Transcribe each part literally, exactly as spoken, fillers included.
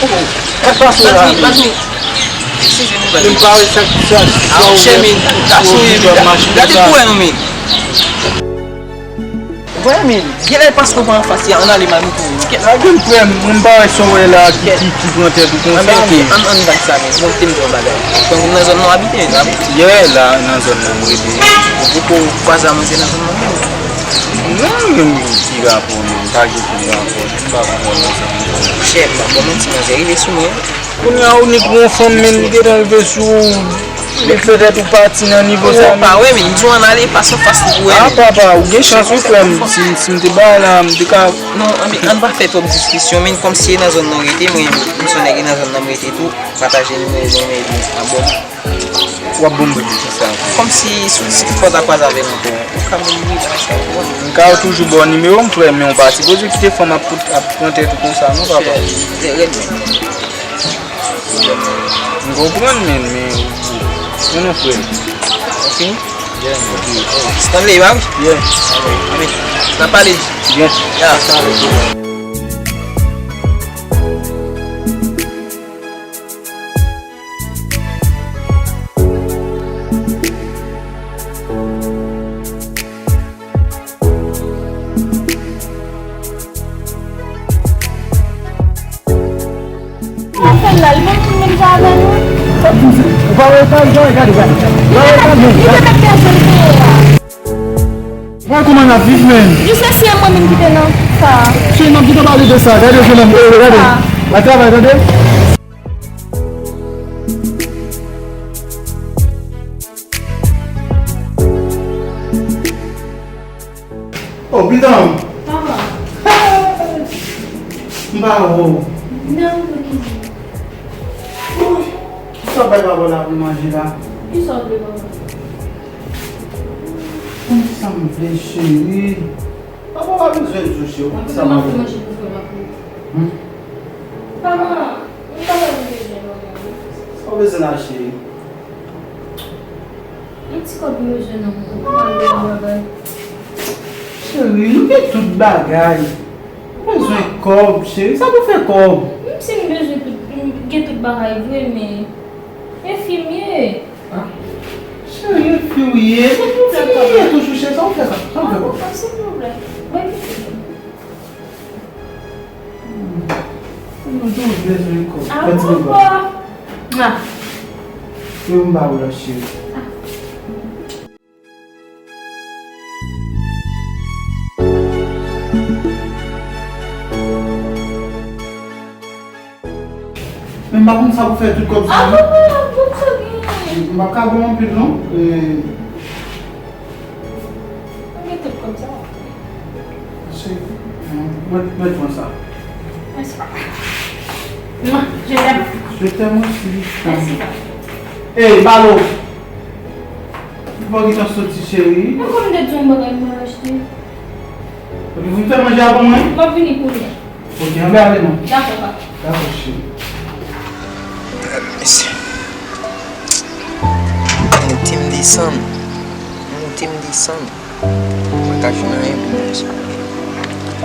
Sa k pase la, men? Eskize nou, men. Men m pa wè sa, sa, sa ou wè, ou wè, ou wè, m ap mache konsa. Gade pou wè nou, men. Vre, men. Genlè paske w pa anfas, ann ale, man, nou kouri. Lage m, frè m, mwen m pa wè sa w wè la ki, ki, ki pran tèt ou konsa, men. Ann, ann, ann, ann, sa, men. Bon, te m di yon bagay. Donk, nan zòn nan w abite, wi, non? Yeah, la, nan zòn nan m rete. Ou poko kwaze a manzè nan zòn nan, menm? Non, menm ki rapò, menm. Pa gen okenn rapò. M pa konprann sa. Chè, m pa bon manti, manzè rive sou mwen. Kounye a ou nèk gon fanm, men li gentan rive sou ou, li fè tèt ou pati nan nivo sa, men. Ou pa wè, men, m di w ann ale, fas an fas li pou wè, men. Ah, papa, ou gen chans, wi, frè m. Si, si m te ba la, m te ka. Non, ann, ann pa fè twòp diskisyon, men, kòmsi e nan zòn nan w rete, mwen, m se yon nèg e nan zòn nan m rete tou, pataje nimewo ban mwen, epi abòne. W ap ban m bri pou kisa? Kòmsi si w di ki fò w ta kwaze avè m ankò, ou ka ban m bri nan sa, ou konprann? M ka toujou ba w nimewo m, frè, men w pa sipoze kite fanm ap, ap pran tèt ou konsa, non, papa. Chè, rèd menm. M konprann, men, men, men non, frè. Ok? Yeah, man. Stanley, pa wi? Yeah. Anben, n ap pale. Byen. Yeah. Sa fè l la, li pa konn menm jan avè nou. Sa k di se, ou pa wè sa, ou pa wè, gade, gade. Ou pa wè sa, men. Li te mèt pèse l peye a. Wè kòman n ap viv, men. Jis se si e mwen menm ki te nan sa. Si n ap gentan pale de sa, gade jennonm, e, gade. Sa. Pa travay, tande. Oh, pitanm. Papa. M pa wè w. Nan, m vle kizin. Ouy, kisa w bay papa w la pou l manje la? Kisa w vle, papa? Konn sa m vle, cheri. Papa w pa bezwen di w, cheri. Konn sa m vle. Manje pou frè m ak ou. Hmm? Papa, m pa wè m bezwen w la. Sa w bezwen la, cheri? Yon ti kòb m bezwen nan men w pou m al wè yon bagay. Cheri, nou gen tout bagay. Ou bezwen kòb, cheri. Sa pou fè kòb? Menm si m bezwen tout, m gen tout bagay vre, men enfimye. Ah. Cheri, enfimye. Enfimye toujou, cheri. Sa ou fè kòb? Sa ou fè kòb? Ah, silvouplè. Mwen toujou bezwen kòb. Ah, papa. Mwa. Yo, m ba ou la, cheri. Ah. Men m pa konn sa pou fè tout kòb sa, non. Ah, papa, bon, sa gen. M pa ka ba w anpil, non. E, m gen tout kòb sa. Cheri, mwen, mwen pran sa. Mèsi, papa. Mwa, je t'aime. Je t'aime aussi. Mèsi, papa. Ey, Balo! Ou pa gentan soti, cheri? Mwen konn te di yon bagay mwen achte. Ok, vin fè manje a pou mwen? M ap vini kounye a. Ok, anben ale non. Dakò, papa. Dakò, cheri. Mesye. Monte m desann. Monte m desann. Mwen ka jwenn anyen pou manje.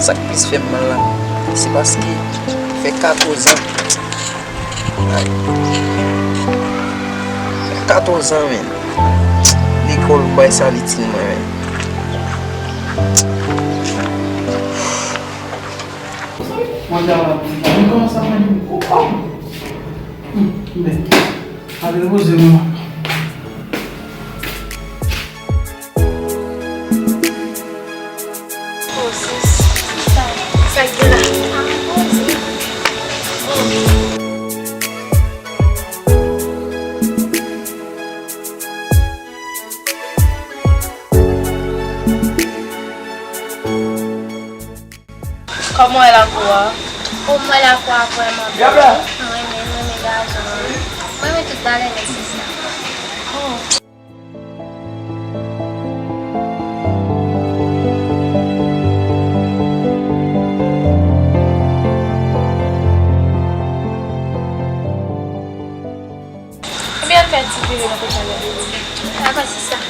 Sa k plis fè m mal la, se paske fè katòz an. Ay. Fè katòz an, men. Lekòl, bay sa l itil mwen, men. Mwen travay pou sa. Mwen kòmanse ap mande m gwo kòb. Hmm, men. Ale repoze mwen. Oh, sis, sa, sa k gen la? Ah, poze. Oh. Kòman w wè lakou a? O, m wè lakou a vrèman bèl. M renmen, m renmen gazon an. M renmen tout bagay nèg sista. Oh. Ebyen, ann fè ti vire nan kote a. Dakò, sista.